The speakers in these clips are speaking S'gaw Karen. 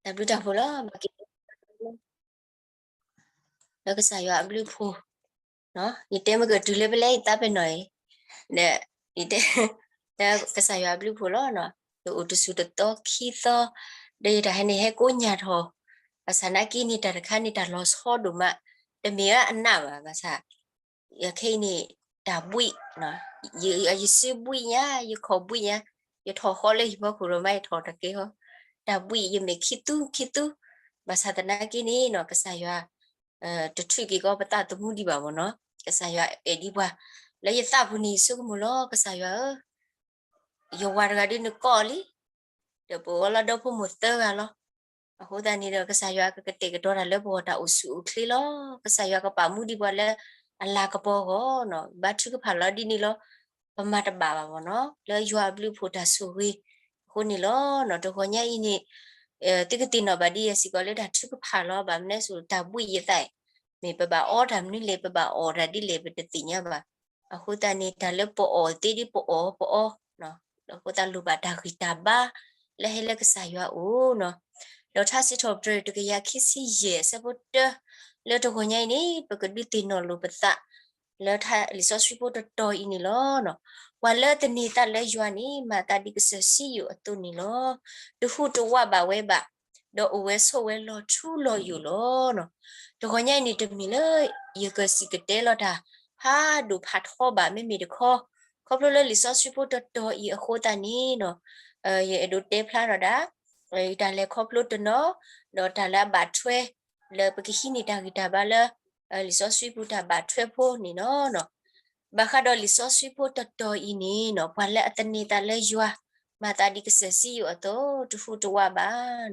တၢ်ဘျုးတၢ်ဖှိၣ်လီၤ, ဘၣ်က့ၤ လၢကစၢ်ယွၤအဘျုးအဖှိၣ်, ယတဲမ့ၢ်ကတုၤလၢပလဲၤယသးပ့ၤနီၣ်အံၤ, ဒီး ယတဲ လၢကစၢ်ယွၤအဘျုးအဖှိၣ်လီၤ, ယအိၣ်တဆူၣ်တသီခံသီ, ဒီးယတၢ်ဟဲန့ၣ်ဟဲကိးညၣ်ထီၣ်, ဘၣ်ဆၣ်နာ်က့န့ၣ် တၢ်တခါန့ၣ်တၢ်လီၤဆီဒိၣ်မး, တမ့ၢ်ဝဲအနးဘၣ်, ဘၣ်ဆၣ် ယခဲအံၤန့ၣ် တၢ်ဘှံး, ယစုဘှံးညါ, ယခီၣ်ဘှံးညါ, ယထီၣ်ဃီလၢဟံၣ်ဖီခိၣ်ဒီးမ့ၢ်ယထီၣ်တကဲဟီ, တၢ်ဘှံး ယမဲာ်ခံသူခံသူ, ဘၣ်ဆၣ်သနာ်က့န့ၣ်နီၤ ကစၢ်ယွၤ တထုးက့ၤကီးပသးသမူဒံးဘၣ်မ့ၢ်နီၤ, ကစၢ်ယွၤအဲၣ်ဒံးပှၤ, လၢယသးပူၤန့ၣ် ယဆိကမိၣ်လီၤ ကစၢ်ယွၤဧၢ, ယဝၤတဂၤဒ်နကိးလံ, ဒီးပအိၣ်လၢဒီဖိမိၢ်သၢဂၤလီၤ. အဃိသတးန့ၣ်ဒီး ကစၢ်ယွၤကကတဲာ်ကတီၤတၢ်လၢပဂီၢ်တၢ်အိၣ်ဆူၣ်အိၣ်ချ့လီၤ. ကစၢ်ယွၤကပာ်မူဒံးပှၤလၢအလၤကပီၤအဂီၢ်နီၤ, ဘါထုကဖၣ်လီၤဒ်န့ၣ်လီၤ. ပမၤတဘၣ်ဘၣ်မ့ၢ်နီၤ, လၢယွၤအဘျုးအဖှိၣ်တၢ်ဆိၣ်ဂ့ၤအဃိန့ၣ်လီၤ. တဂီၤညါအံၤန့ၣ် သုကသ့ၣ်နီၣ်ဘၣ်ဒ်ယဲစ့ၢ်ကီးလၢတၢ်ထုကဖၣ်လီၤ. ဘၣ်မနုၤအဃိ တၢ်ဘှံးယသးအံၤ, မ့ၢ်ပဘၣ်အီတၢ်မနုၤလဲၣ်, ပဘၣ်အီၣ်တၢ်ဒ်လဲၣ် ပတသ့ၣ်ညါဘၣ်. အဃိသတးန့ၣ် တၢ်လၢပအီၣ်သ့ဒ်ပအီၣ် ပအီ, အဃိသတးလိၣ်ဘၣ်တၢ်ဂံၢ်တၢ်ဘါ လၢဟဲလၢကစၢ်ယွၤအအိၣ်နီၤ. ဒီးထါစံးထီၣ်ပတြၢၤတကယၤခံဆံယဲၢ်အဆၢဖိတၢ လၢတဂီၤညါအံၤန့ၣ် ပကဒုးသ့ၣ်နီၣ်လိာ်ပသး လၢလံာ်စီဆှံဖိတတီၤအံၤန့ၣ်လီၤ. ပှၤလၢတန့ၢ်သးလၢယွၤန့ၣ် မၤသးဒ်ကစၢၢ်စံယိၣ်အသိးန့ၣ်လီၤ. တဟူးတဝးဘၣ်ဝဲဘၣ်, ဒီးအိၣ်ဝဲဆိးဝဲလီၤထူလီၤယိာ်လီၤ. တဂီၤညါအံၤန့ၣ် တမ့ၢ်လၢယကစံၣ်ကတဲလီၤတၢ်ဖးဒိၣ်ဖးထီဘၣ် မ့မ့ၢ်တခီ, ခီဖျိလၢလံာ်စီဆှံဖိတတီၤအံၤအဃိသတးန့ၣ်နီၤ, ယအဲၣ်ဒိးတဲဖျါထီၣ်ဒၣ် တၢ်လဲၤခီဖျိတနီၤ, ဒီးတၢ်လၢအဘၣ်ထွဲ လၢပကဟံးန့ၢ်တၢ်ဂံၢ်တၢ်ဘါလၢ လံာ်စီဆှံပူၤတၢ်ဘၣ်ထွဲဖိန့ၣ်လီၤ. ဘၣ်ဃးဒီးလံာ်စီဆှံဖိတတီၤအံၤန့ၣ်နီၤ, ပှၤလၢအတန့ၢ်သးလၢယွၤ မၤသးဒ်ကစၢၢ်စံယိၣ်အသိး တဟူးတဝးဘၣ်,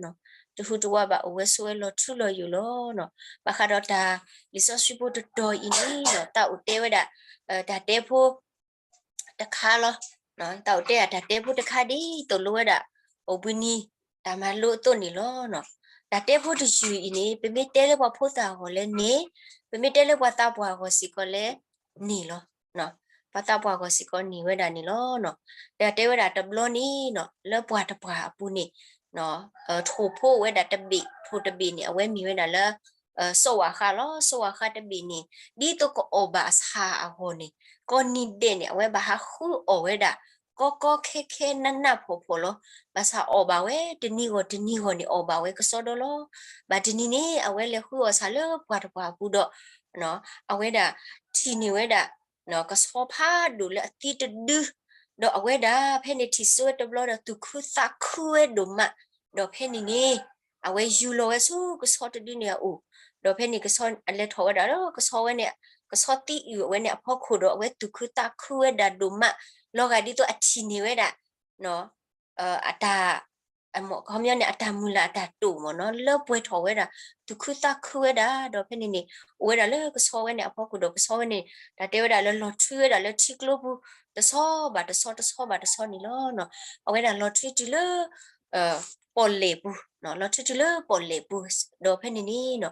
တဟူးတဝးဘၣ် အိၣ်ဝဲဆိးဝဲလီၤထူလီၤယိာ်လီၤ. ဘၣ်ဃးဒီးတၢ်လံာ်စီဆှံဖိတတီၤအံၤန့ၣ်နီၤ, သးအိၣ်တဲဝဲဒၣ် တၢ်တဲဖိ တခါလီၤ. တၢ်အိၣ်တဲဒၣ်တၢ်တဲဖိတခါဒ်သိးလိဝဲဒၣ် အိၣ်ဘှံးနံၤ တၢ်မၤလိအသိးန့ၣ်လီၤ. တၢ်တဲဖိတယုၢ်အံၤန့ၣ် ပမ့ၢ်တဲလၢပှၤဖိသၣ်အဂီၢ်လၢန့ၣ်, ပမ့ၢ်တဲလၢပှၤသးပှၢ်အဂီၢ်စ့ၢ်ကီးလၢန့ၣ်လီၤ. ပှၤသးပှၢ်အဂီၢ်စ့ၢ်ကီးန့ၢ်ဝဲဒၣ်န့ၣ်လီၤ. တၢ်တဲဝဲဒၣ်တဘျီန့ၣ်နီၤ, လၢပှၤတပှၢ်အပူၤန့ၣ် ထိၣ်ဖိဝဲဒၣ်တဘ့ၣ်, ထိၣ်တဘ့ၣ်န့ၣ် အဝဲမ့ၢ်ဝဲဒၣ်လၢ စိးဝးဃးလီၤ. စိးဝးဃးတဘ့ၣ်န့ၣ် ဒ်သိးကအီၣ်ဘၣ်အဆၣ်အဂီၢ်န့ၣ် ကိးနံၤဒဲးန့ၣ် အဝဲဘၣ်ဟးဃုအီၣ်ဝဲဒၣ် ကီကီခဲခဲနးနးဖှီၣ်ဖှီၣ်လီၤ. ဘၣ်ဆၣ်အီၣ်ဘၣ်ဝဲ တနံၤဂီၢ်တနံၤဂီၢ်န့ၣ် အီၣ်ဘၣ်ဝဲကစီဒီလီၤ. ဘၣ်တနံၤန့ၣ် အဝဲလဲၤဃုအီၣ်ဆၣ်လၢပှၤတပှၢ်အပူၤဒီး အဝဲဒၣ်ထံၣ်န့ၢ်ဝဲဒၣ် ကဆီဖးဒိၣ်လၢအသံတဒု, ဒီးအဝဲဒၣ်ဖဲန့ၣ်ထံၣ်စိဝဲတဘျီဒီး သူၣ်ခုသးခုဝဲဒိၣ်မး, ဒီးဖဲန့ၣ်န့ၣ် အဝဲယူၤလီၤဝဲဆူကဆီတဒုန့ၣ်အအိၣ်, ဒီးဖဲန့ၣ်ကဆီအလဲၤထီၣ်ဝဲဒၣ်ဒီး ကဆီဝဲန့ၣ် ကဆီသံအုၣ်အဝဲန့ၣ်အဖီခိၣ်ဒီး အဝဲသူၣ်ခုသးခုဝဲဒၣ်ဒိၣ်မး, လီၤဂာ်ဒ်သိးအထံၣ်န့ၢ်ဝဲဒၣ် အတၢ် ခီပညီန့ၣ် အတၢ်မုၢ်လၢ်အတၢ်တိာ်မ့ၢ်နီၤ လၢပှဲၤထီၣ်ဝဲဒၣ် သူၣ်ခုသးခုဝဲဒၣ်, ဒီးဖဲန့ၣ်န့ၣ် အိၣ်ဝဲဒၣ်လၢကဆီဝဲန့ၣ်အဖီခိၣ်ဒီး ကဆီဝဲန့ၣ် တၢ်တဲဝဲဒၣ်လၢလီၤထွံဝဲဒၣ်လၢထံကျိပူၤ တဆီဘၣ်တဆီ တဆီဘၣ်တဆီန့ၣ်လီၤ. အဝဲဒၣ်လီၤထွံတုၤလၢ ပီၣ်လဲၣ်ပူၤ, လီၤထွံတုၤလၢပီၣ်လဲၣ်ပူၤ, ဒီးဖဲန့ၣ်န့ၣ်နီၤ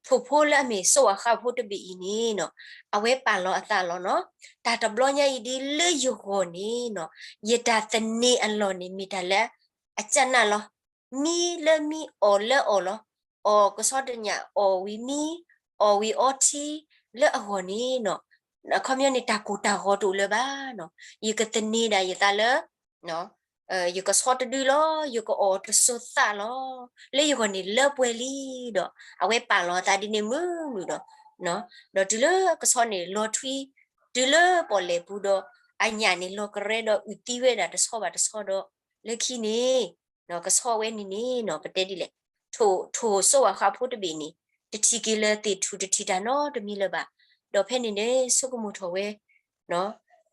ထိၣ်ဖိလၢအမ့ၢ်စိးဝးဃးဖိတဘ့ၣ်အံၤန့ၣ်နီၤ အဝဲပာ်လီၤအသးလီၤနီၤ, တၢ်တဘျီညါအံၤဒ်လၢယဂီၢ်န့ၣ်နီၤ ယတၢ်သန့ၤအလီၢ်န့ၣ် မ့ၢ်တၢ်လၢအကနၣ်လီၤ. မံလၢမံ အီၣ်လၢအီၣ်လီၤ. အီၣ်ကဆီတညၣ် အီၣ်ဝံၤမံ, အီၣ်ဝံၤအီထံ, လၢအဂီၢ်န့ၣ်နီၤ အခီပညီန့ၣ် တၢ်ကိၢ်တၢ်ဂီၤတအိၣ်လၢၤဘၣ်နီၤ. ယကသန့ၤဒၣ်ယသးလၢ ယကဆီတဒုလီၤ, ယကအီၣ်တစိၤသးလီၤ. လၢယဂီၢ်န့ၣ်လၢပှဲၤလံဒီး အဝဲပာ်လီၤအသးဒ်န့ၣ်မုာ်မုာ်ဒီး ဒီးတုၤလၢကဆီန့ၣ်လီၤထွံ တုၤလၢပီၣ်လဲၣ်ပူၤဒီး အညၣ်န့ၣ်လီၤကရဲဒီးအုၣ်သံဝဲဒၣ်တဆီဘၣ်တဆီဒီး လၢခံန့ၣ် ကဆီဝဲန့ၣ်န့ၣ်နီၤ ပတဲဒ်လဲၣ်, ထိၣ် ထိၣ်စိးဝးဃးဖိတဘ့ၣ်န့ၣ် တထံၣ်က့ၤလၢၤသ့ၣ်ထူၣ် တထံၣ်တၢ်နီတမံၤလၢၤဘၣ်. ဒီးဖဲန့ၣ်န့ၣ် ဆိကမိၣ်ထီၣ်ဝဲ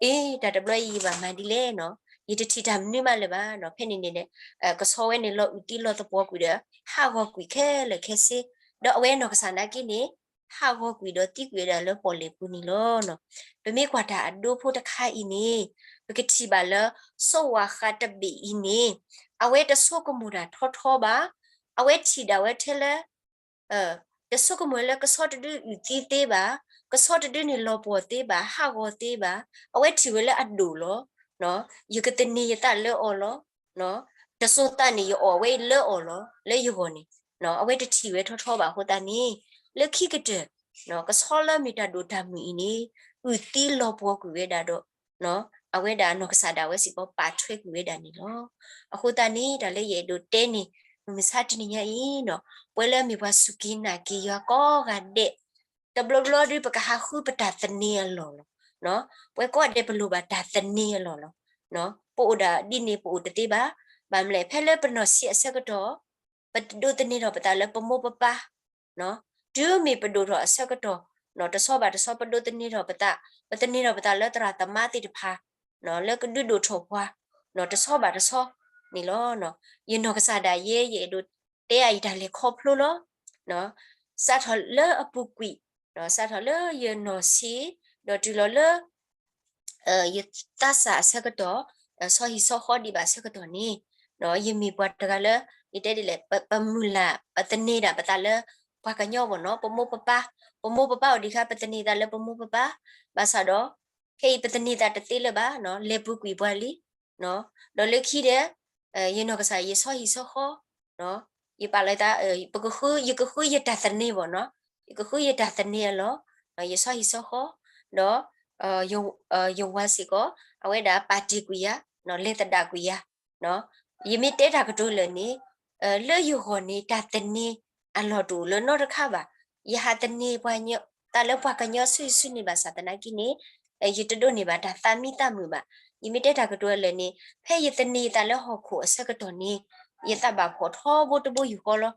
အ့ တၢ်တဘျီအံၤယဘၣ်မၤဒ်လဲၣ်နီၤ, ယတထံၣ်တၢ်မနုၤမးလၢၤဘၣ်နီၤ. ဖဲန့ၣ်န့ၣ် ကဆီဝဲန့ၣ်လီၤအုၣ်သံလီၤသပှီၤကွံာ်ဒီး ဟးဂီၤကွံာ်ခဲလၢာ်ခဲဆ့, ဒီးအဝဲနီၢ်ကစၢ်နာ်က့န့ၣ် ဟးဂီၤကွံာ်ဒီးသံကွံာ်ဝဲဒၣ်လၢပီၣ်လဲၣ်ပူၤန့ၣ်လီၤ. ပမ့ၢ်ကွၢ်တၢ်အဒိဖိတခါအံၤန့ၣ် ပကထံၣ်ဘၣ်လၢ စိးဝးဃးတဘ့ၣ်အံၤန့ၣ် အဝဲတဆိကမိၣ်တၢ်ထီထီဘၣ်, အဝဲထံၣ်ဒၣ်ဝဲထဲလၢ တဆိကမိၣ်လၢကဆီတဒုအုၣ်သံသ့ဘၣ်, ကဆီတဒုန့ၣ်လီၤပှီၢ်သ့ဘၣ်, ဟးဂီၤသ့ဘၣ်, အဝဲထံၣ်ဝဲလၢအဒိၣ်လီၤ. ယကသန့ၤယသးလၢအီၤလီၤ. တစိၤသးန့ၣ် ယအီၣ်ဝဲလၢအီၣ်လီၤ လၢယဂီၢ်န့ၣ်, အဝဲတထံၣ်ဝဲထီထီဘၣ်အဃိသတးန့ၣ်, လၢခံကတၢၢ် ကဆီလၢမ့ၢ်တၢ်ဒိၣ်တၢ်မုၢ်အံၤန့ၣ် အုၣ်သံလီၤပှီၢ်ကွံာ်ဝဲဒၣ်ဒီး အဝဲဒၣ်နီၢ်ကစၢ်ဒၣ်ဝဲစ့ၢ်ကီးပာ်ထွဲကွံာ်ဝဲဒၣ်န့ၣ်လီၤ. အဃိသတးန့ၣ် တၢ်လၢယအဲၣ်ဒိးတဲန့ၣ် မုၢ်မဆါတနံၤညါအံၤ, ပဝဲလၢမ့ၢ်ပှၤစူၢ်က့ၤနာ်က့ၤယွၤကိးဂၤဒဲး, တဘျီဘျီဒီး ပကဟးဃုပတၢ်သန့ၤအလီၢ်လီၤ. ပဝဲကိးဂၤဒဲးပလိၣ်ဘၣ်တၢ်သန့ၤအလီၢ်လီၤ. ပအိၣ်ဒၣ်ဒ်န့ၣ်ပအိၣ်တသ့ဘၣ်. ဘၣ်မနုၤလဲၣ် ဖဲလၢပနီၢ်ဆံးအဆၢကတီၢ် ပဒိးသန့ၤထီၣ်ပသးလၢပမိၢ်ပပၢ်, တုၤမ့ၢ်ပဒိၣ်ထီၣ်အဆၢကတီၢ် တဆီဘၣ်တဆီ ပဒိးသန့ၤထီၣ်ပသး, ပသန့ၤထီၣ်ပသးလၢသရၣ်သမါသ့ၣ်တဖၣ် လၢကဒုးဒိၣ်ထီၣ်ပှၤ တဆီဘၣ်တဆီန့ၣ်လီၤ. ယနီၢ်ကစၢ်ဒၣ်ယဲ ယအဲၣ်ဒိးတဲအယတၢ်လဲၤခီဖျိလီၤ. စးထီၣ်လၢအပူၤကွံာ်, စးထီၣ်လၢယနီၢ်ဆံး ဒီးတုၤလီၤလၢ ယသးစၢ်အဆၢကတီၢ်, ဆီဟံၣ်ဆီဃီဒံးဘၣ်အဆၢကတီၢ်န့ၣ်, ယမ့ၢ်ပှၤတဂၤလၢ ယတဲဒ်လဲၣ် ပမုၢ်လၢ် ပသန့ၤဒၣ်ပသးလၢ ပှၤကညီဘၣ်နီၤ, ပမိၢ်ပပၢ်, ပမိၢ်ပပၢ်အိၣ်ဒံးအခါ ပသန့ၤသးလၢပမိၢ်ပပၢ်, ဘၣ်ဆၣ်ဒီး ခဲအံၤပသန့ၤသးတသ့လၢၤဘၣ်, လဲၤပူၤကွံာ်ပှၤလံ ဒီးလၢခံဒီး ယနီၢ်ကစၢ်ယဆီဟံၣ်ဆီဃီ, ယပာ်လီၤသး ပကဃု ယကဃုယတၢ်သန့ၤဘၣ်နီၤ, ယကဃုယတၢ်သန့ၤအလီၢ်, ယဆီဟံၣ်ဆီဃီ, ဒီး ယဝၤစ့ၢ်ကီး အဝဲဒၣ်ပာ်တ့ၢ်ကွံာ်ယၤ, လဲၤသဒၣ်ကွံာ်ယၤ, ယမ့ၢ်တဲတၢ်ကတိၤလၢာ်န့ၣ်, လၢယဂီၢ်န့ၣ် တၢ်သန့ၤအလီၢ်တအိၣ်လၢနီတခါဘၣ်. ယဟးသန့ၤပှၤကညီ သးလၢပှၤကညီစုစုန့ၣ်ဘၣ်ဆၣ်သနာ်က့န့ၣ်, ယတဒိးန့ၢ်ဘၣ်တၢ်သးမံသးမုာ်ဘၣ်. ယမ့ၢ်တဲတၢ်ကတိၤလၢာ်န့ၣ် ဖဲယသန့ၤသးလၢဟီၣ်ခိၣ်အဆၢကတီၢ်န့ၣ်, ယသးဘၣ်ဖှီၣ်ထီဘိတဘိယူၢ်ဃီလီ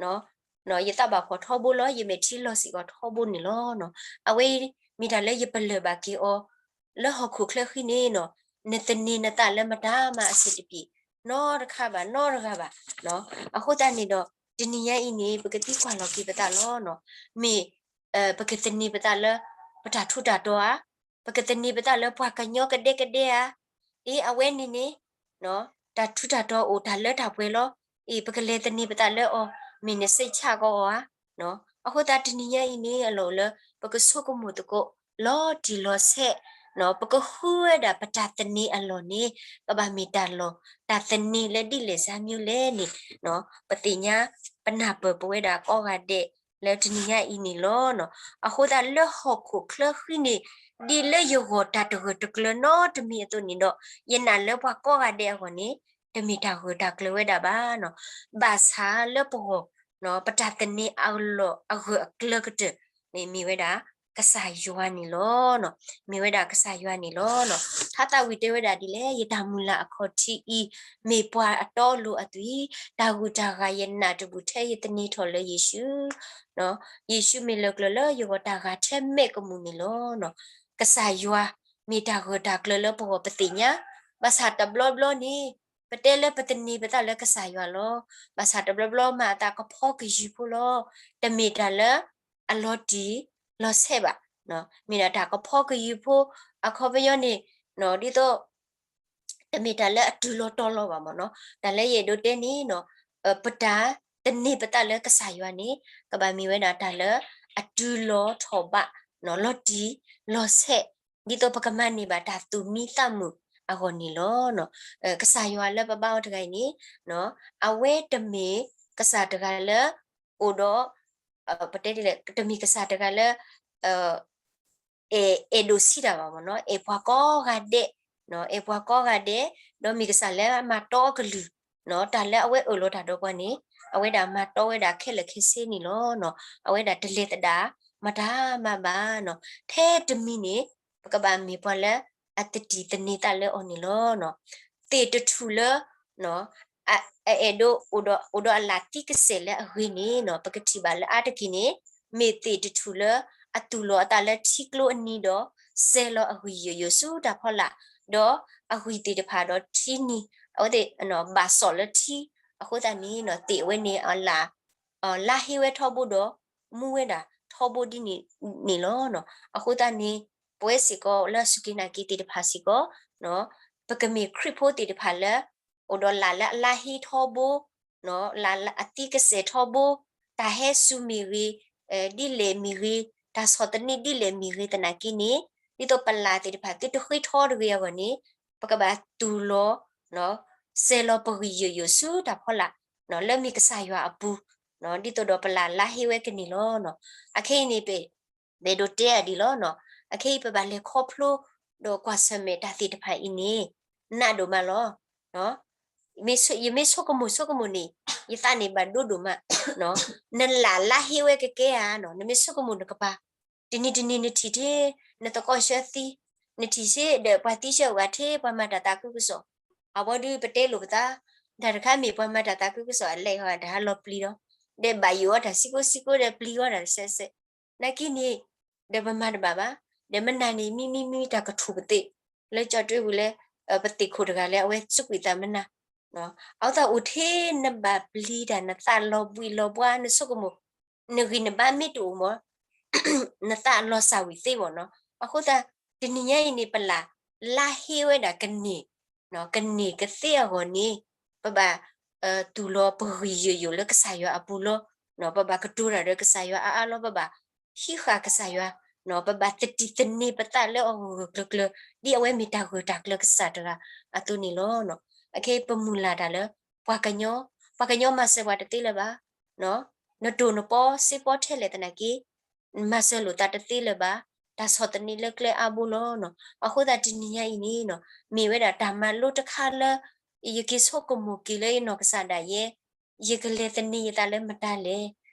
ၤ. ယသးဘၣ်ဖှီၣ်ထီဘိလီၤ, ယမဲာ်ထံလီၤစ့ၢ်ကီးထီဘိန့ၣ်လီၤ. အဝဲအံၤမ့ၢ်တၢ်လၢယပလၢၢ်ဘၣ်က့ၤအီၤ လၢဟီၣ်ခိၣ်ချၢဃံန့ၣ်နီၤ, နသန့ၤနသးလၢမတၤမးအဆံးတပျံၤ နီတခါဘၣ် နီတဂၤဘၣ်. အဃိသတးန့ၣ်ဒီး တနံၤညါအံၤန့ၣ် ပကသံကွၢ်လီၤက့ၤပသးလီၤ. မ့ၢ် ပကသန့ၤပသးလၢ ပတၢ်ထူးတၢ်တီၤဧါ, ပကသန့ၤပသးလၢပှၤကညီကဒဲကဒဲဧါ, အ့ အဝဲန့ၣ်န့ၣ် တၢ်ထူးတၢ်တီၤအိၣ် တၢ်လၢတၢ်ပှဲၤလီၤ. အ့ ပကလဲၤသန့ၤပသးလၢအီၤ မ့ၢ်နစံးဆၣ်ကီးအီၤဧါ. အဃိသတးတနံၤညါအံၤန့ၣ် အလီၢ်အိၣ်လၢ ပကဆိကမိၣ်သကိး လီၤတံၢ်လီၤဆဲး, ပကဃုဝဲဒၣ်ပတၢ်သန့ၤအလီၢ်န့ၣ် ကဘၣ်မ့ၢ်တၢ်လီၢ် တၢ်သန့ၤလၢဒ်လဲၣ်စါမံၤလဲၣ်န့ၣ် ပသ့ၣ်ညါ ပနၢ်ပၢၢ်ပဝဲဒၣ်ကိးဂၤဒဲးလၢတနံၤညါအံၤန့ၣ်လီၤ. အဃိသတးလၢဟီၣ်ခိၣ်ချၢဃံန့ၣ် ဒ်လၢယဂီၢ်တၢ်တဂၢၢ်တကျၢၤနီတမံၤအသိးန့ၣ်ဒီး ယနာ်လၢပှၤကိးဂၤဒဲးအဂီၢ်န့ၣ် တမ့ၢ်တၢ်ဂၢၢ်တၢ်ကျၢၤဝဲဒၣ်ဘၣ်. ဘၣ်ဆၣ်လၢပဂီၢ် ပတၢ်သန့ၤအလီၢ်အဂၢၢ်အကျၢၤကတၢၢ်န့ၣ် မ့ၢ်ဝဲဒၣ် ကစၢ်ယွၤန့ၣ်လီၤ. မ့ၢ်ဝဲဒၣ်ကစၢ်ယွၤန့ၣ်လီၤ. ထါသးဝံၣ်တဲဝဲဒၣ်ဒ်လဲၣ်, ယတၢ်မုၢ်လၢ်အခီၣ်ထံးအံၤ မ့ၢ်ပှၤအတီအလိၤအသွံၣ်, တၢ်ဂုၤတၢ်ဂၤယနာ်တဘူၣ်ထဲယသန့ၤထီၣ်လၢယ့ၣ်ၡူး, ယ့ၣ်ၡူးမ့ၢ်လၢကျၢၤလၢယဂီၢ်တၢ်ဂၤထဲမဲာ်ကမူၣ်န့ၣ်လီၤ. ကစၢ်ယွၤမ့ၢ်တၢ်ဂၢၢ်တၢ်ကျၢၤလၢပဂီၢ်ပသ့ၣ်ညါ, ဘၣ်ဆၣ်တဘျီဘျီန့ၣ် ပတဲလၢပသန့ၤပသးလၢကစၢ်ယွၤလီၤ. ဘၣ်ဆၣ်တဘျီဘျီမၤအသးကဖီကယုၢ်ဖိလီၤ. တမ့ၢ်တၢ်လၢအလီၤတံၢ်လီၤဆဲးဘၣ်. မ့ၢ်ဒၣ်တၢ်ကဖီကယုၢ်ဖိ အခီပညီန့ၣ် ဒ်သိး တမ့ၢ်တၢ်လၢအတုၤလီၤတီၤလီၤဘၣ်မ့ၢ်နီၤ. တၢ်လၢယအဲၣ်ဒိးတဲန့ၣ်နီၤ, ပတၢ်သန့ၤပသးလၢကစၢ်ယွၤန့ၣ် ကဘၣ်မ့ၢ်ဝဲဒၣ်တၢ်လၢအတုၤလီၤထီၣ်ဘး လီၤတံၢ်လီၤဆဲး ဒ်သိးပကမၤန့ၢ်ဘၣ်တၢ်သူၣ်မံသးမုာ်အဂီၢ်န့ၣ်လီၤ. ကစၢ်ယွၤလၢပဘါအီၤတဂၤအံၤန့ၣ် အဝဲတမ့ၢ်ကစၢ်တဂၤလၢ အိၣ်ဒီး ပတဲဒ်လဲၣ် တမ့ၢ်ကစၢ်တဂၤလၢ အဲၣ် အဲၣ်ဒိၣ်ဆံးတၢ်ဘၣ်မ့ၢ်နီၤ, အဲၣ်ပှၤကိးဂၤဒဲး, အဲၣ်ပှၤကိးဂၤဒဲး, ဒီးမ့ၢ်ကစၢ်လၢအမၤတီအကလုၢ်, တၢ်လၢအဝဲအၢၣ်လီၤတၢ်ဒီးပှၤန့ၣ် အဝဲဒၣ်မၤတီဝဲဒၣ်ခဲလၢာ်ခဲဆ့န့ၣ်လီၤ. အဝဲဒၣ်တလဲၤသဒၣ်မတၤမးဘၣ်နီၤ. ထဲတမံၤန့ၣ် ပကဘၣ်မ့ၢ်ပှၤလၢအသတံၢ်သန့ၤသးလၢအီၤန့ၣ်လီၤ. သ့ၣ်တထူၣ်လၢ အအဲၣ်ဒိး အိၣ်ဒီးအလၣ်သံကစဲာ်လၢအဂ့ၤန့ၣ်နီၤ, ပကထံၣ်ဘၣ်လၢအါတက့ၢ်န့ၣ် မ့ၢ်သ့ၣ်တထူၣ်လၢအသူၣ်လီၤအသးလၢထံကျိအနံၤဒီး စဲၤလီၤအဂံၢ်ယိာ်ယိာ်ဆူတၢ်ဖီလာ်, ဒီးအဂံၢ်သ့ၣ်တဖၣ်ဒီးထံနံၤ အဝဲသ့ၣ် ဘၣ်စီၣ်လၢထံ, အဃိသတးန့ၣ် သ့ၣ်အဝဲန့ၣ်အလၣ် လါဟ့ဝဲထီဘိဒီး မူဝဲဒၣ်ထီဘိဒ်န့ၣ်လီၤ. အဃိသတးန့ၣ် ပဝဲစ့ၢ်ကီးလၢအစူၢ်က့ၤနာ်က့ၤသ့ၣ်တဖၣ်စ့ၢ်ကီး ပကမ့ၢ်ခရံာ်ဖိသ့ၣ်တဖၣ်လၢ အိၣ်ဒီးလၣ်လၢအလါဟ့ထီဘိ, လၣ်လၢအသံကစဲာ်ထီဘိ, တၢ်ဟဲစူၤမ့ၢ်ဂ့ၤ, ဒ်လဲၣ်မ့ၢ်ဂ့ၤ, တၢ်ဆီၣ်သနံးဒ်လဲၣ်မ့ၢ်ဂ့ၤသနာ်က့န့ၣ် ဒ်သိးပလၣ်သ့ၣ်တဖၣ်သုတဃ့ထီတဂ့ၤအဂီၢ်န့ၣ် ပကဘၣ်သူၣ်လီၤ ပကဘၣ်စဲၤလီၤပဂံၢ်ယိာ်ယိာ်ဆူတၢ်ဖီလာ် လၢမ့ၢ်ကစၢ်ယွၤအပူၤ, ဒ်သိးဒီးပလၢ်လါဟ့ဝဲကန့ၢ်လီၤ. အခဲအံၤန့ၣ် ပ ပအဲၣ်ဒိးတဲအီၤဒ်လီၤ. အခဲအံၤပဘၣ်လဲၤခီဖျိ ဒီးကွၢ်ဆၢၣ်မဲာ်တၢ်သ့ၣ်တဖၣ်အံၤန့ၣ် နးဒိၣ်မးလီၤ. ယမ့ၢ်ဆိကမိၣ်ဆိကမိၣ်န့ၣ် ယသးန့ၣ်ဘၣ်ဒိဒိၣ်မး, နလၢ်လါဟ့ဝဲကကဲဧါ, နမ့ၢ်ဆိကမိၣ်နကပၤ, တနံၤတနံၤနထံၣ်ထဲ နသကိးဆှၢသံ, နထံၣ်ဆ့ဒီးပှၤသံဆှၢအဂၤထဲ ပှၤမၤတၢ်သးခုကစီၣ်, အဝဲဒုးပတဲလိာ်ပသး, တၢ်တခါမ့ၢ်ပှၤမၤတၢ်သးခုကစီၣ်အလဲၤဃီတၢ်ဟးလီၤပျံၤဒီး, ဒီးဘၣ်ယိၣ်အီၤတၢ်ဆံကိဆံကိဒီးပျံၤဃီတၢ်တစဲးစဲး, နာ်က့န့ၣ် ဒီးပမၤတဘၣ်ဘၣ်, ဒီးမနၤန့ၣ် မံမံမံတၢ်ကထူၣ်ပသ့ၣ်, လၢကၠီၣ်တွဲပူၤလၢ ပသ့ၣ်ခိၣ်တဂၤလၢအဝဲစူးကွံာ်သးမနၤ, အဝဲသးအိၣ်ထဲနဘၣ်ပျံၤတၢ် နသးလီၤဘှံးလီၤဘှါ နဆိကမိၣ် နဂံၢ်နဘါမ့ၢ်တအိၣ်မး နသးလီၤစၢ်ဝံၤသ့မ့ၢ်နီၤ. အဃိသတး တနံၤညါအံၤန့ၣ် ပလၢ်လါဟ့ဝဲဒၣ်ကန့ၢ်, ကန့ၢ်ကသ့အဂီၢ်န့ၣ် ပဘၣ် တူၢ်လိာ်ပဂံၢ်ယိာ်ယိာ်လၢကစၢ်ယွၤအပူၤလီၤ. ပဘၣ်ကတိၤတၢ်ဒီးကစၢ်ယွၤအါအါလီၤ. ပဘၣ်ဟံးဃာ်ကစၢ်ယွၤ, ပဘၣ်သတံၢ်သန့ၤပသးလၢအဂၢၢ်ဂၢၢ်ကျၢၤကျၢၤ ဒ်အဝဲမ့ၢ်တၢ်ဂၢၢ်တၢ်ကျၢၤကစၢ်တဂၤအသိးန့ၣ်လီၤ. အခဲအံၤပမုၢ်လၢ်တၢ်လၢ ပှၤကညီ, ပှၤကညီမၤစၢၤပှၤတသ့လၢၤဘၣ်. နတိၢ်နပီစ့ပီထဲလဲၣ်သနာ်က့ မၤစၢၤလိာ်သးတသ့လၢၤဘၣ်. တၢ်ဆီၣ်သနံးလၢကျဲအါဘိလီၤ. အဃိသတးတနံၤညါအံၤန့ၣ် မ့ၢ်ဝဲဒၣ်တၢ်မၤလိတခါလၢ ယက့ၤဆိကမိၣ်က့ၤလၢယနီၢ်ကစၢ်ဒၣ်ယဲ, ယကလဲၤသန့ၤယသးလၢမတၤလဲၣ်.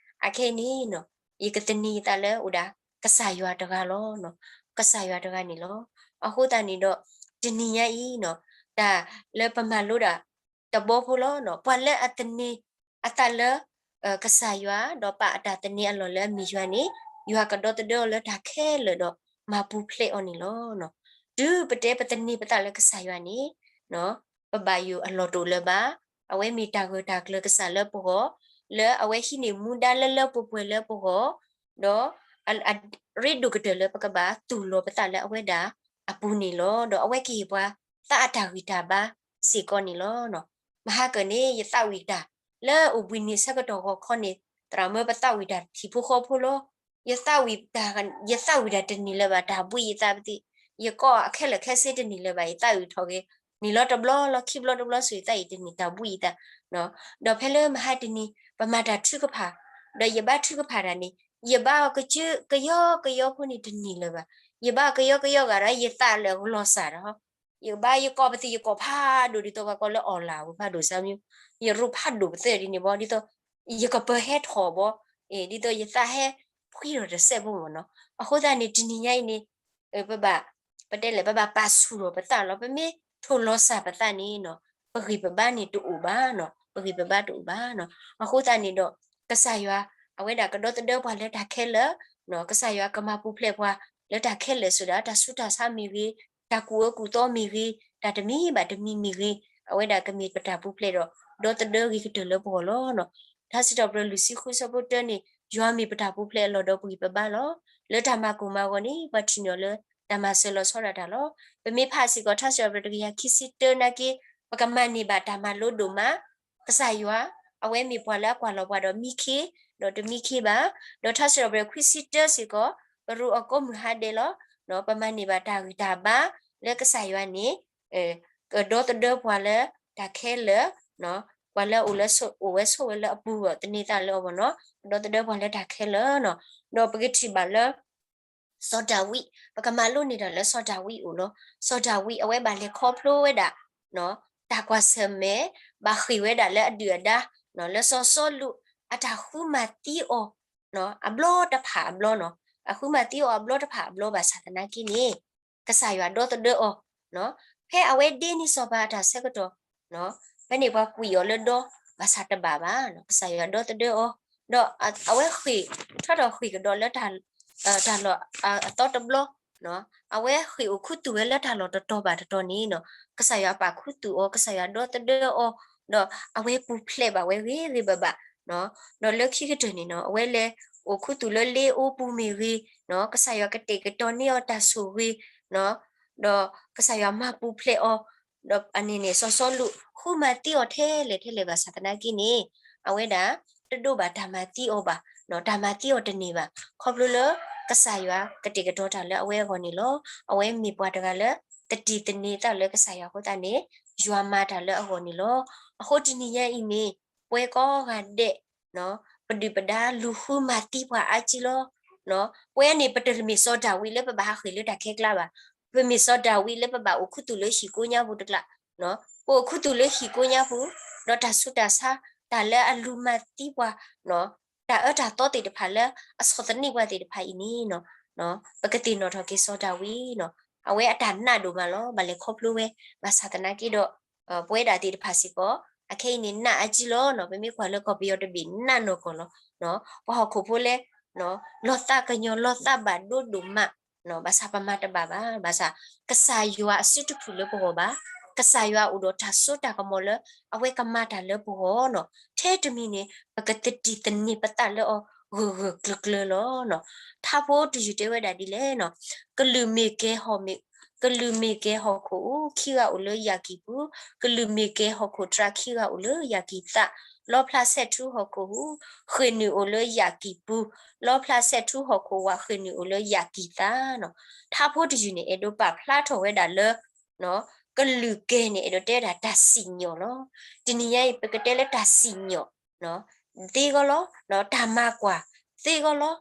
အခဲအံၤန့ၣ် ယကသန့ၤယသးလၢအိၣ်ဒၣ်ကစၢ်ယွၤတဂၤလီၤ. ကစၢ်ယွၤတဂၤန့ၣ်လီၤ. အဃိသတးန့ၣ်ဒီး တနံၤညါအံၤ တၢ်လၢပမၤလိဒၣ်တဘီဖိလီၤ. ပှၤလၢအသန့ၤအသးလၢ ကစၢ်ယွၤ ဒီးပာ်အတၢ်သန့ၤအလီၢ်လၢအမ့ၢ်ယွၤန့ၣ် ယွၤကဒီသဒၢအီၤလၢတၢ်ခဲလၢာ်ဒီးမၤပူၤဖျဲးအီၤန့ၣ်လီၤ. တုၤပတဲပသန့ၤပသးလၢကစၢ်ယွၤန့ၣ် ပဘၣ်ယိၣ်အလီၢ်တအိၣ်လၢၤဘၣ်. အဝဲမ့ၢ်တၢ်ဂၢၢ်တၢ်ကျၢၤကစၢ်လၢပဂီၢ်, လၢအဝဲဟံးန့ၢ်မူဒါလၢလၢပှဲၤပှဲၤလၢပဂီၢ်, ဒီး အရ့ဒိၣ်ကတၢၢ်လၢပကဘၣ်တူၢ်လိာ်ပသးလၢအဝဲဒၣ်အပူၤန့ၣ်လီၤ. ဒီးအဝဲကဟ့ၣ်ပှၤသးအတၢ်ဂံၢ်တၢ်ဘါစ့ၢ်ကီးန့ၣ်လီၤ. မဟါကၢန့ၣ် ယသးဝံၣ်တၢ်လၢအိၣ်ဘှံးနံၤဆၢကတီၢ်ဂီၤခီန့ၣ် သရၣ်မၢပသးဝံၣ်တၢ်ထံၣ်ဖိဃီဖိလီၤ. ယသးဝံၣ်တၢ်, ယသးဝံၣ်တၢ်တန့ၢ်လၢၤဘၣ် တၢ်ဘှံးယသးပသ့ၣ်, ယကိးအခဲလၢာ်ခဲဆ့တန့ၢ်လၢၤဘၣ် ယသးဝံၣ်ထီၣ်ဂ့ၤ, န့ၣ်လီၤတဘျီလီၤ ခံဘျီတဘျီဆိၣ်ဂ့ၤ ယသးအံၤတန့ၢ်တၢ်ဘှံးယသး ဒီးဖဲလၢမဟါတနံၤ ပမၤတၢ်ထုကဖၣ်, ဒီးယဘါထုကဖၣ်တၢ်န့ၣ် ယဘါအီၤကယီကယီဖိန့ၣ်တန့ၢ်လၢၤဘၣ်. ယဘါအီၤကယီကယီဂၤဒီး ယသးလၢအလီၤစၢ်ဒီး ယဘါယကိးပသ့ၣ် ယကိးဖးဒိၣ်ဒ်သိးပှၤကိးလၢ online ဖးဒိၣ်စၢ်မံ, ယရူၢ်ဖးဒိၣ်ပသ့ၣ်ဒ်န့ၣ်ဘီ ဒ်သိး ယကပၢၤဟဲထီၣ်ဘီ, ဒ်သိးယသးဟဲဖှံထီၣ်တစဲးဖိမ့ၢ်နီၤ. အဃိသတးန့ၣ် တနံၤညါအံၤန့ၣ် ပဘၣ် ပတဲလဲၣ် ပဘၣ်ပာ်ဆူၣ်ထီၣ်ပသးလီၤ. ပမ့ၢ်ထိၣ်လီၤစၢ်ပသးန့ၣ် ပဂံၢ်ပဘါန့ၣ်တအိၣ်ဘၣ်, ပဂံၢ်ပဘါတအိၣ်ဘၣ်. အဃိသတးန့ၣ်ဒီး ကစၢ်ယွၤ အဝဲဒၣ်ကဒီသဒၢပှၤလၢတၢ်ခဲလၢာ်, ကစၢ်ယွၤကမၤပူၤဖျဲးပှၤလၢတၢ်ခဲလၢာ်ဆိဒၣ် တၢ်ဆူးတၢ်ဆါမ့ၢ်ဂ့ၤ, တၢ်ကူၣ်အၢကူၣ်သီမ့ၢ်ဂ့ၤ, တၢ်တမံၤဘၣ်တမံၤမ့ၢ်ဂ့ၤ, အဝဲဒၣ်ကမ့ၢ်ပတၢ်ပူၤဖျဲးဒီး ဒီသဒၢဂ့ၤကတၢၢ်လၢပဂီၢ်လီၤ. ထါစံးထီၣ်ပတြၢၤလွံၢ်ဆံဃုဆၢဖိတၢန့ၣ် ယွၤမ့ၢ်ပတၢ်ပူၤဖျဲးအလီၢ်ဒီးပဂံၢ်ပဘါလီၤ. လၢတၢ်မၤကိၢ်မၤဂီၤန့ၣ် ပှၤထံၣ်န့ၢ်အီၤလၢတၢ်မၤစၢၤလီၤဆီဒၣ်တၢ်လီၤ. ပမ့ၢ်ဖးစ့ၢ်ကီး ထါစံးထီၣ်ပတြၢၤတကယၤခံဆံတၢနာ်က့ ပကမၤန့ၢ်ဘၣ်တၢ်မၤလိဒိၣ်မး, ကစၢ်ယွၤ အဝဲမ့ၢ်ပှၤလၢအကွၢ်လီၤပှၤဒီးမံခ့, ဒီးတမံခ့ဘၣ်. ဒီးထါစံးထီၣ်ပတြၢၤခွံဆံတၢစ့ၢ်ကီး ပရူးအီၤကိးမုၢ်ဟါဒဲးလီၤ. ပမၤန့ၢ်ဘၣ်တၢ်ဂံၢ်တၢ်ဘါလၢကစၢ်ယွၤန့ၣ် ကဒီသဒၢပှၤလၢတၢ်ခဲလၢာ်, ပှၤလၢအအိၣ်လၢ အိၣ်ဝဲဆိးဝဲလၢအပူၤဒီးသန့ၤသးလၢအီၤမ့ၢ်နီၤ, ကဒီသဒၢပှၤလၢတၢ်ခဲလၢာ်နီၤ. ဒီးပကထံၣ်ဘၣ်လၢ စီၤဒၤဝံး, ပကမၤလိန့ၢ်တၢ်လၢစီၤဒၤဝံးအအိၣ်လီၤ. စီၤဒၤဝံးအဝဲဘၣ်လဲၤခီဖျိဝဲဒၣ် တၢ်ကွၢ်ဆၢၣ်မဲာ်, ဘၣ်ဃ့ၢ်ဝဲဒၣ်လၢအဒုၣ်အဒါ လၢစီၤစီလူး အတၢ်ဃုမၤသံအီၤ အဘျီတဖၣ်အဘျီနီၤ, အဃုမၤသံအီၤအဘျီတဖၣ်အဘျီ ဘၣ်ဆၣ်သနာ်က့န့ၣ် ကစၢ်ယွၤဒီသဒၢအီၤ, ဖဲအဝဲဒ့န့ၢ်စီၤပၤအတၢ်ဆၢကတီၢ်, ဖဲန့ၣ်ပှၤကွံာ်အီၤလၢဒီ ဘၣ်ဆၣ်တဘၣ်ဘၣ်, ကစၢ်ယွၤဒီသဒၢအီၤ, ဒီးအဝဲဃ့ၢ် ထီၣ်ထီၣ်ဃ့ၢ်ကဒီးလၢ တၢ်လီၢ်အသီတဘျီ, အဝဲဃ့ၢ်အိၣ်ခူသူၣ်ဝဲလၢတၢ်လီၢ်တတီၤဘၣ်တတီၤန့ၣ်နီၤ, ကစၢ်ယွၤပာ်ခူသူၣ်အီၤ, ကစၢ်ယွၤဒီသဒၢအီၤ, ဒီးအဝဲပူၤဖျဲးဘၣ်ဝဲဂ့ၤဂ့ၤဘၣ်ဘၣ်, ဒီးလၢခံကတၢၢ်န့ၣ်နီၤ အဝဲလဲၤအိၣ်ခူသူၣ်လၢလ့အိပူၤမ့ၢ်ဂ့ၤ, ကစၢ်ယွၤကတဲာ်ကတီၤန့ၢ်အီၤတၢ်ဆိၣ်ဂ့ၤ, ဒီးကစၢ်ယွၤမၤပူၤဖျဲးအီၤ, ဒီးအန့ၣ်န့ၣ် စီၤစီလူး ဃုမၤသံအီၤထဲလဲၣ်ထဲလဲၣ်ဘၣ်ဆၣ်သနာ်က့န့ၣ်, အဝဲဒၣ် တဒိးဘၣ်တၢ်မၤသံအီၤဘၣ်, တၢ်မၤသံအီၤတန့ၢ်ဘၣ်, ခီဖျိလၢ ကစၢ်ယွၤကတဲာ်ကတီၤတၢ်လၢအဝဲအဂီၢ်န့ၣ်လီၤ. အဝဲမ့ၢ်ပှၤတဂၤလၢ သတံၢ်သန့ၤသးလၢကစၢ်ယွၤအဃိသတးန့ၣ် ယွၤမၤတၢ်လၢအဂီၢ်န့ၣ်လီၤ. အဃိတနံၤညါအံၤန့ၣ် ပဝဲကိးဂၤဒဲး ပဒုၣ်ပဒါလူၤဃုမၤသံပှၤအါကံလီၤ. ပဝဲန့ၣ် ပတမ့ၢ်စီၤဒၤဝံးလၢပဘၣ်ဟးဃ့ၢ်လၢတၢ်ခဲကျါဘၣ်. ပမ့ၢ်စီၤဒၤဝံးလၢပဘၣ်အိၣ်ခူသူၣ်လၢဟံၣ်ကိးညါပူၤတကျါ, ပအိၣ်ခူသူၣ်လၢဟံၣ်ကိးညါပူၤ, ဒီးတၢ်ဆူးတၢ်ဆါ တၢ်လၢအလူၤမၤသံပှၤ တၢ်အၢတၢ်သီသ့ၣ်တဖၣ်လၢအဆီၣ်သနံးပှၤသ့ၣ်တဖၣ်အံၤန့ၣ် ပကသ့ၣ်နီၣ်ထီၣ်က့ၤစီၤဒၤဝံး, အဝဲအတၢ်နးဒိၣ်မးလီၤ. ဘၣ်လဲၤခီဖျိဝဲ ဘၣ်ဆၣ်သနာ်က့ဒီး ပဝဲဒၣ်သ့ၣ်တဖၣ်စ့ၢ်ကီး အခဲအံၤန့ၣ် နးအါကံလီၤ. ပမ့ၢ်ကွၢ်လၢကီၢ်ပယီၤတဘ့ၣ် နးနီၢ်ကီၢ်လီၤ. ပှၤဟီၣ်ခိၣ်ဖိလၢ လီၤသးကညီၤ လီၤသးဘၣ်ဒိဒိၣ်မး, ဘၣ်ဆၣ်ပမၤတဘၣ်ဘၣ်. ဘၣ်ဆၣ် ကစၢ်ယွၤအစုတဖုၣ်လၢပဂီၢ်ဘၣ်. ကစၢ်ယွၤအိၣ်ဒီးတၢ်စိတၢ်ကမီၤလၢ အဝဲကမၤတၢ်လၢပဂီၢ်နီၤ. ထဲတမံၤန့ၣ် ပကသတံၢ်သန့ၤပသးလၢအီၤ ဂၢၢ်ဂၢၢ်ကျၢၤကျၢၤလီၤ. ထါဖိတယုၢ်တဲဝဲဒၣ်ဒ်လဲၣ်နီၤ, ကလုာ်မ့ၢ်ကဲဟီၣ်မ့ၢ် ကလုာ်မ့ၢ်ကဲဟီၣ်ခိၣ်ဧိၤ ခံဂၤအိၣ်လၢယၣ်ကံၢ်ပူၤ, ကလုာ်မ့ၢ်ကဲဟီၣ်ခိၣ်တြၤ ခံဂၤအိၣ်လၢယၣ်ကံၢ်သး, လီဖျါဆဲးထူဟီၣ်ခိၣ်ဟူး ဃ့ၢ်နုာ်အိၣ်လၢယၣ်ကံၢ်ပူၤ, လီဖျါဆဲးထူဟီၣ်ခိၣ်ဝး ဃ့ၢ်နုာ်အိၣ်လၢယၣ်ကံၢ်သးနီၤ. ထါဖိတယုၢ်န့ၣ် အဲၣ်ဒိးပာ်ဖျါထီၣ်ဝဲဒၣ်လၢ ကလုာ်ကဲန့ၣ် အဲၣ်ဒိးတဲဝဲဒၣ်တၢ်စံၣ်ညီၣ်လီၤ. တနံၤညါအံၤ ပကတဲလၢတၢ်စံၣ်ညီၣ် သ့ဂီၢ်လီၤ, တၢ်မၤကွၢ်သ့ဂီၢ်လီၤ.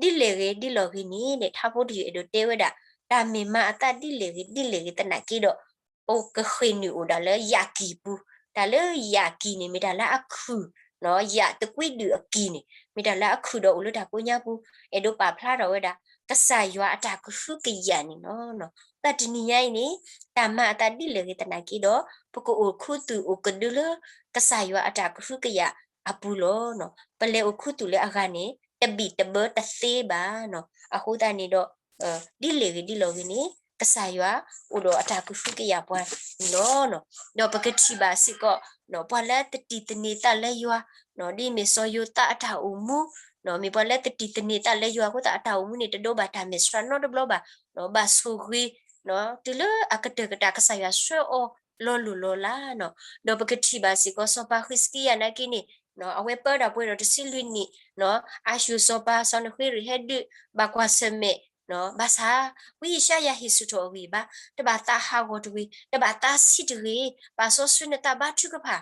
ဒ်လဲၣ်ဂ့ၤဒ်လဲၣ်ဂ့ၤန့ၣ် ထါဖိတယုၢ်အဲၣ်ဒိးတဲဝဲဒၣ် တၢ်မ့ၢ်မၤအသးဒ်လဲၣ်ဂ့ၤဒ်လဲၣ်ဂ့ၤသနာ်က့ဒီး ပကဃ့ၢ်နုာ်အိၣ်ဒၣ်လၢယၣ်ကံၢ်ပူၤ, တၢ်လၢယၣ်ကံၢ်န့ၣ် မ့ၢ်တၢ်လၢအခုၣ်, ယၣ်တကွံဒုၣ်အကံၢ်န့ၣ် မ့ၢ်တၢ်လၢအခုၣ်ဒီးအိၣ်လၢတၢ်ကိးညါပူၤ, အဲၣ်ဒိးပာ်ဖျါထီၣ်ဝဲဒၣ် ကစၢ်ယွၤအတၢ်ကဟုကယာ်န့ၣ်လီၤ. တၢ်တနံၤညါအံၤန့ၣ် တၢ်မၤအသးဒ်လဲၣ်ဂ့ၤသနာ်က့ဒီး ပကအိၣ်ခူသူၣ်အိၣ်ကဒုလၢ ကစၢ်ယွၤအတၢ်ကဟုကယာ်အပူၤလီၤ. ပလဲၤအိၣ်ခူသူၣ်လၢအဂၤန့ၣ် တဘံၣ်တဘၢတသ့ဘၣ်နီၤ. အဃိသတးန့ၣ်ဒီး ဒ်လဲၣ်ဂ့ၤဒ်လဲၣ်ဂ့ၤန့ၣ် ကစၢ်ယွၤအိၣ်ဒီးအတၢ်ကဟုကယာ်ပှၤန့ၣ်လီၤ. ဒီးပကထံၣ်ဘၣ်စ့ၢ်ကီး ပှၤလၢသတံၢ်သန့ၤသးလၢယွၤ ဒ်မ့ၢ်စီၤယိၤသးအတၢ်အိၣ်မူ, မ့ၢ်ပှၤလၢသတံၢ်သန့ၤသးလၢယွၤအဃိသတး အတၢ်အိၣ်မူန့ၣ် တဒိးဘၣ်တၢ်မဲာ်ဆှးနီတဘျီဘၣ်, ဘၣ်ဆိၣ်ဂ့ၤ တုၤလၢအကတၢၢ်ကတၢၢ် ကစၢ်ယွၤဆှၢအီၤလီၤလိၢ်လီၤလးနီၤ. ဒီးပကထံၣ်ဘၣ်စ့ၢ်ကီး စီၤပၤဃံးစကံယၤနာ်က့န့ၣ် အဝဲပၢတၢ်ပှဲၤဒီးတဆံလွံၢ်နံၣ်, အၤၡူၢ်စီၤပၤစီၤနဃ့ရံၣ်ဟဲဒုး ဘၣ်ကွၢ်ဆၢၣ်မဲာ်, ဘၣ်ဆၣ် ဝံယၡါယၤဟ့ၣ်ဆူၣ်ထီၣ်အဂံၢ်ဘါ, တဘၣ်သးဟးဂီၤတဂ့ၤ, တဘၣ်သးဆံးတဂ့ၤ, ပာ်စီဆှံနသးဘါထုကဖၣ်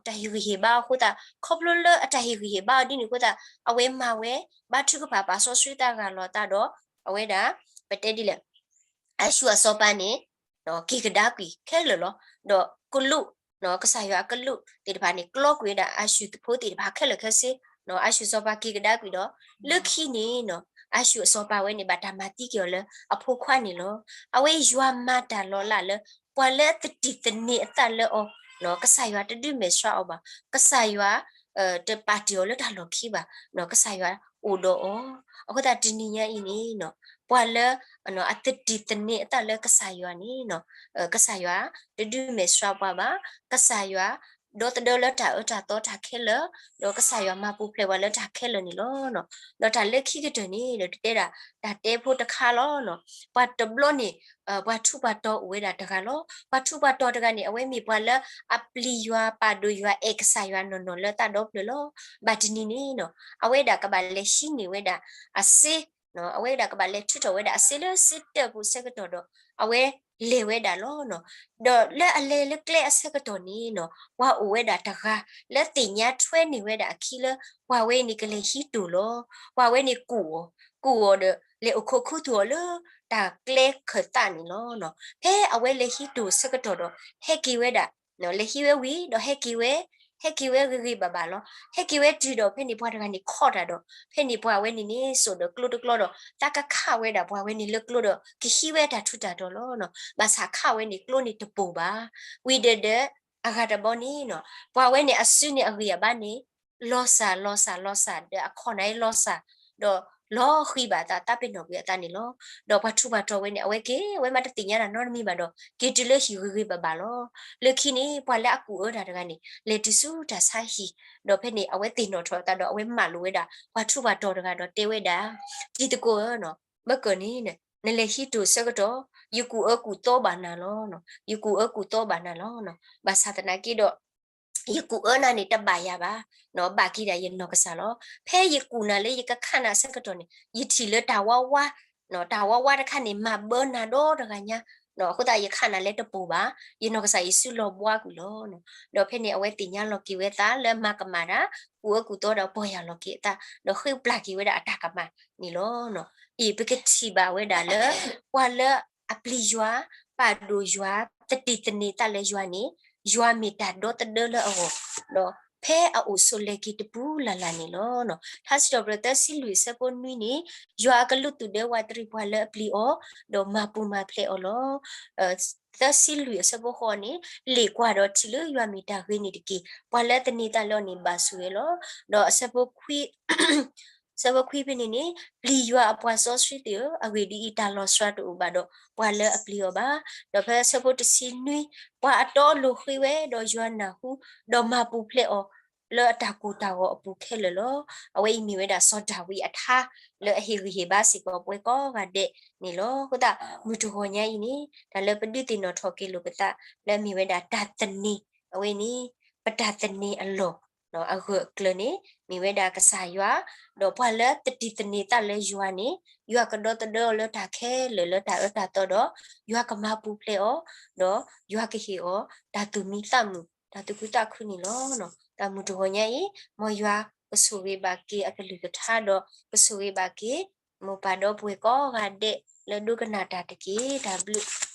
တၢ်ဟ့ၣ်ဂံၢ်ဟ့ၣ်ဘါအဃိသတး ခီဖျိလၢအတၢ်ဟ့ၣ်ဂံၢ်ဟ့ၣ်ဘါအီၤဒ်န့ၣ်အဃိသတး အဝဲမၤဝဲ ဘါထုကဖၣ်ပာ်စီဆှံသးဂၢ်လီၤသးဒီး အဝဲဒၣ် ပတဲဒ်လဲၣ် အၤၡူၢ်အစီၤပၤန့ၣ် က့ၤကဒါကွံာ်ခဲလၢာ်လီၤ. ဒီးကလူး ကစၢ်ယွၤအကလူးသ့ၣ်တဖၣ်န့ၣ် ကျီကွံာ်ဝဲဒၣ်အၤၡူၢ်ဖိသ့ၣ်တဖၣ်ခဲလၢာ်ခဲဆ့, အၤၡူၢ်စီၤပၤက့ၤကဒါကွံာ်ဒီး လၢခံန့ၣ် အၤၡူၢ်အစီၤပၤဝဲန့ၣ် ဘၣ်တၢ်မၤသံက့ၤအီၤလၢအဖိခွါန့ၣ်လီၤ. အဝဲယွၤမၤတၢ်လီၤလးလၢ ပှၤလၢသတံၢ်သန့ၤအသးလၢအီၤ ကစၢ်ယွၤတဒုးမဲာ်ဆှးအီၤဘၣ်, ကစၢ်ယွၤ တပာ်တ့ၢ်အီၤလၢတၢ်လီၢ်ခံဘၣ်, ကစၢ်ယွၤအိၣ်ဒီးအီၤ. အဃိသတးတနံၤညါအံၤန့ၣ် ပှၤလၢ အသတံၢ်သန့ၤအသးလၢကစၢ်ယွၤန့ၣ် ကစၢ်ယွၤတဒုးမဲာ်ဆှးပှၤဘၣ်, ကစၢ်ယွၤ ဒီသဒၢလၢတၢ်အၢတၢ်သီတၢ်ခဲလၢာ်, ဒီးကစၢ်ယွၤမၤပူၤဖျဲးပှၤလၢတၢ်ခဲလၢာ်န့ၣ်လီၤ. ဒီးတၢ်လၢခံကတၢၢ်န့ၣ် ဒီးတတဲဒၣ် တၢ်တဲဖိတခါလီၤ. ပှၤတဘျီန့ၣ် ပှၤထူးပှၤတီၤအိၣ်ဝဲဒၣ်တဂၤလီၤ. ပှၤထူးပှၤတီၤတဂၤန့ၣ် အဝဲမ့ၢ်ပှၤလၢအပျံၤယွၤပာ်ဒိၣ်ယွၤအဲၣ်ကစၢ်ယွၤနီၢ်နီၢ်လၢသးဒီဖျၢၣ်လီၤ. ဘၣ်တနံၤန့ၣ် အဝဲဒၣ်ကဘၣ်လဲၤဟံးန့ၢ်ဝဲဒၣ်အစ့ အဝဲဒၣ်ကဘၣ်လဲၤထုးထီၣ်ဝဲဒၣ်အစ့လၢစ့တၢၢ်ပူၤအဆၢကတီၢ်ဒီး အဝဲလဲၤဝဲဒၣ်လီၤ. ဒီးလၢအလဲၤလၢကျဲအဆၢကတီၢ်န့ၣ် ပှၤအိၣ်ဝဲဒၣ်တဂၤ လၢသ့ၣ်ညါထွဲန့ၢ်ဝဲဒၣ်အခံလၢ ပှၤဝဲန့ၣ်ကလဲၤဟံးတိၢ်လီၤ. ပှၤဝဲန့ၣ်ကူၣ်အီၤ, ကူၣ်အီၤဒီး လဲၤအိၣ်ခိးခူသူၣ်အီၤလၢတၢ်ကျဲခၢၣ်သးန့ၣ်လီၤ. ဖဲအဝဲလဲၤဟံးတိၢ်အဆၢကတီၢ်ဒီး ဟဲက့ၤဝဲဒၣ် လဲၤဟံးဝဲဝံၤဒီးဟဲက့ၤဝဲ, ဟဲက့ၤဝဲဂ့ၤဂ့ၤဘၣ်ဘၣ်လီၤ. ဟဲက့ၤဝဲတုၤဒီး ဖဲန့ၣ်ပှၤတဂၤန့ၣ်ခီၣ်တၢ်ဒီး ဖဲန့ၣ်ပှၤဝဲန့ၣ်န့ၣ် စိာ်ဒီးကျိတကျီဒီး သးကခးဝဲဒၣ်ပှၤဝဲန့ၣ်လၢကျိဒီး ကဟံးဝဲတၢ်ထူးတၢ်တီၤလီၤ. ဘၣ်ဆၣ်ခးဝဲန့ၣ်ကျိန့ၣ်တပိာ်ဘၣ်. ဝံၤဒီးဒီး အဂၤတဘျီန့ၣ် ပှၤဝဲန့ၣ်အစုန့ၣ်အဂံၢ်အဘါန့ၣ် လီၤစၢ်လီၤစၢ်လီၤစၢ်ဒီးအခီၣ်နၢ်လီၤစၢ် ဒီးလီၤဃံဘၣ်အသး သးပ့ၤနီၣ်ကွံာ်အသးန့ၣ်လီၤ. ဒီးပှၤထူးပှၤတီၤဝဲန့ၣ် အဝဲက့ၤ အဝဲမ့ၢ်တသ့ၣ်ညါတၢ်နီတမံၤဘၣ်ဒီး က့ၤတုၤလၢဟံၣ်ဂ့ၤဂ့ၤဘၣ်ဘၣ်လီၤ. လၢခံန့ၣ် ပှၤလၢအကူၣ်အၢတၢ်တဂၤန့ၣ် လဲၤတုၤဆူတၢ်ဆါဟံၣ်, ဒီးဖဲန့ၣ် အဝဲသ့ၣ်နီၣ်ထီၣ်အသးဒီး အဝဲမၢလိာ်ဝဲဒၣ် ပှၤထူးပှၤတီၤတဂၤဒီးတဲဝဲဒၣ်, တံၤသကိးဧၢ, မ့ၢ်ကၢၢ်န့ၣ် နလဲၤဟံးတိၢ်ဆၢကတီၢ် ယကူၣ်အၢကူၣ်သီဘၣ်နၤလီၤ. ယကူၣ်အၢကူၣ်သီဘၣ်နၤလီၤ. ဘၣ်ဆၣ်သနာ်က့ဒီး ယကူၣ်အၢနၤန့ၣ်တဘၣ်ယၤဘၣ်, ဘၣ်က့ၤဒၣ်ယနီၢ်ကစၢ်လီၤ. ဖဲယကူၣ်နၤလၢယကခးနၤအဆၢကတီၢ်န့ၣ် ယထံၣ်လၢတၢ်ဝါဝါ, တၢ်ဝါဝါတခါန့ၣ် မၤဘၢနၤဒီတဂၤညါ, အဃိသတးယခးနၤလၢတပိၤဘၣ်, ယနီၢ်ကစၢ်ယ့ၣ်ၡူးလီၤဘှါကွံာ်လီၤ. ဒီးဖဲန့ၣ် အဝဲသ့ၣ်ညါလီၤက့ၤဝဲသးလၢမၤကမၣ်တၢ်, ကူၣ်အၢကူၣ်သီဒီးပီၢ်ယၢ်လီၤက့ၤအသး, ဒီးဃ့ပျၢ်က့ၤဝဲဒၣ်အတၢ်ကမၣ်န့ၣ်လီၤ. အံၤပကထံၣ်ဘၣ်ဝဲဒၣ်လၢ ပှၤလၢအပျံၤယွၤ, ပာ်ဒိၣ်ယွၤ, သတ့ၢ်သန့ၤသးလၢယွၤန့ၣ်, ယွၤမ့ၢ်တၢ်ဒီသဒၢလၢအဂီၢ်, ဒီးဖဲအအိၣ်ဆိးလဲၤက့ၤတပူၤလၢ်လၢ်န့ၣ်လီၤ. ထါစံးထီၣ်ပတြၢၤသၢဆံလွံၢ်အဆၢဖိနွံန့ၣ်, ယွၤအကလုၢ်သူၣ်ဒဲဝးတရံးပှၤလၢအပျံၤအီၤ, ဒီးမၤပူၤမၤဖျဲးအီၤလီၤ. သၢဆံလွံၢ်အဆၢဖိဃိးန့ၣ်, လ့ၣ်ကွၢ်ဒီးထံၣ်လၢယွၤမ့ၢ်တၢ်ဂ့ၤန့ၣ်တက့ၢ်. ပှၤလၢသန့ၤသးလၢအီၤန့ၣ်ဘၣ်ဆိၣ်ဂ့ၤလီၤ. ဒီးအဆၢဖိခွံ ဆၢဖိခွံဖဲန့ၣ်န့ၣ်, ပျံၤယွၤအပှၤစီဆှံသ့ၣ်ဧၢ, အဂ့ၢ်ဒ်အံၤ, တၢ်လီၤစှၤတအိၣ်ဘၣ်ဒီးပှၤလၢအပျံၤအီၤဘၣ်. ဒီးဖဲဆၢဖိတဆံနွံ, ပှၤအတီအလိၤဃ့ဝဲ, ဒီးယွၤနၢ်ဟူ, ဒီးမၤပူၤဖျဲးအီၤလၢအတၢ်ကိၢ်တၢ်ဂီၤအပူၤခဲလၢာ်လီၤ. အဝဲအံၤမ့ၢ်ဝဲဒၣ်စီၤဒၤဝံးအထါလၢအဟ့ၣ်ဂံၢ်ဟ့ၣ်ဘါစ့ၢ်ကီးပဝဲကိးဂၤဒဲးန့ၣ်လီၤ. အဃိသတး မုၢ်တဂီၤညါအံၤန့ၣ် တၢ်လၢပဒုးသ့ၣ်နီၣ်ထီၣ်က့ၤလိာ်ပသးလၢအမ့ၢ်ဝဲဒၣ်တၢ်သန့ၤ, အဝဲန့ၣ် ပတၢ်သန့ၤအလီၢ် အဂၢၢ်အကျၢၤန့ၣ် မ့ၢ်ဝဲဒၣ်ကစၢ်ယွၤ, ဒီးပှၤလၢသတ့ၢ်သန့ၤသးလၢယွၤန့ၣ် ယွၤကဒီသဒၢအီၤလၢတၢ်ခဲလၢာ်လၢတၢ်အၢတၢ်သီဒီး ယွၤကမၤပူၤဖျဲးအီၤ, ဒီးယွၤကဟ့ၣ်အီၤ တၢ်သူၣ်မံသးမုာ် တၢ်သူၣ်ခုသးခုန့ၣ်လီၤ. တၢ်မုၢ်တဂီၤညါအံၤ မ်ယွၤကဆိၣ်ဂ့ၤဘၣ်က့ၤအကလုၢ်ကထါဒီး ကဆိၣ်ဂ့ၤဘၣ်က့ၤ မိၢ်ပၢ်ဒီပုၢ်ဝဲၢ်ကိးဂၤဒဲးလၢဒိကနၣ်တၢ်တက့ၢ်. တၢ်ဘျုး